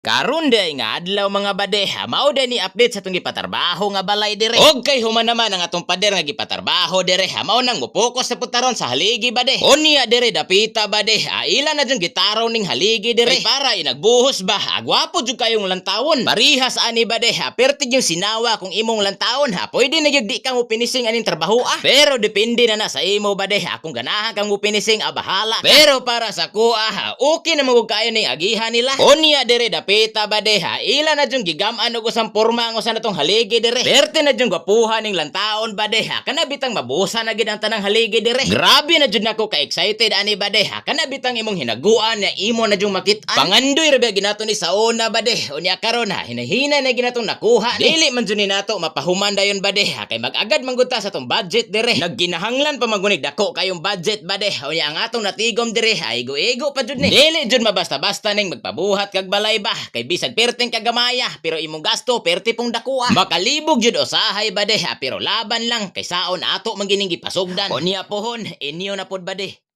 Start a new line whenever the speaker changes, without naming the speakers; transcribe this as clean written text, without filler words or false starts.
Karon day nga adlaw, mga bade, ha, mao day ni update sa atong gipatarbaho nga balay dire. Og kay human naman ang atong pader nga gipatarbaho dire, ha, mao nang mopokus sa putaron sa haligi, bade. Unya dire dapita, bade, ha, ila na jud gitaraw ning haligi dire. Kay para inagbuhos ba, ha, gwapo jud kayong lantawon. Parihas ani, bade, ha, pertig yung sinawa kung imong lantawon, ha, pwede na gyud di ka mo finishing aning trabaho ah. Pero depende na na sa imo, bade, ha, kung ganahan kang mo finishing, ah, bahala ka. Pero para sa kuha, ha, okay na mo kayo ning agihan nila. Unya dire dapita, bade, ha, ila na jung gigam-an og usang porma ang usa natong haligi dire. Perte na jung gwapuhan ning lantaon, bade, ha, kana bitang mabusa na gid ang tanang haligi dire. Grabe na jud nako ka excited ani, bade, ha, kana bitang imong hinaguan na imo na jung makit-an. Pangandoy ra ba ginato ni sa una, bade. Unya karon, ha, hinahina na ginatong nakuha ni. Dili man jud ni nato mapahuman dayon, bade, ha, kay mag-agad man gud ta sa atong budget dire. Nagginahanglan pa man gunig dako kayong budget, bade. Unya ang atong natigom dire ay igo-igo pa jud ni. Dili jud mabasta-basta ning magpabuhat kag balay ba, kay bisag perteng kagamaya pero imong gasto perte pong dakuha. Makalibog jud usahay, bade, ha, pero laban lang kay saon ato man gining gipasugdan. Unya pohon inyo na pod, bade.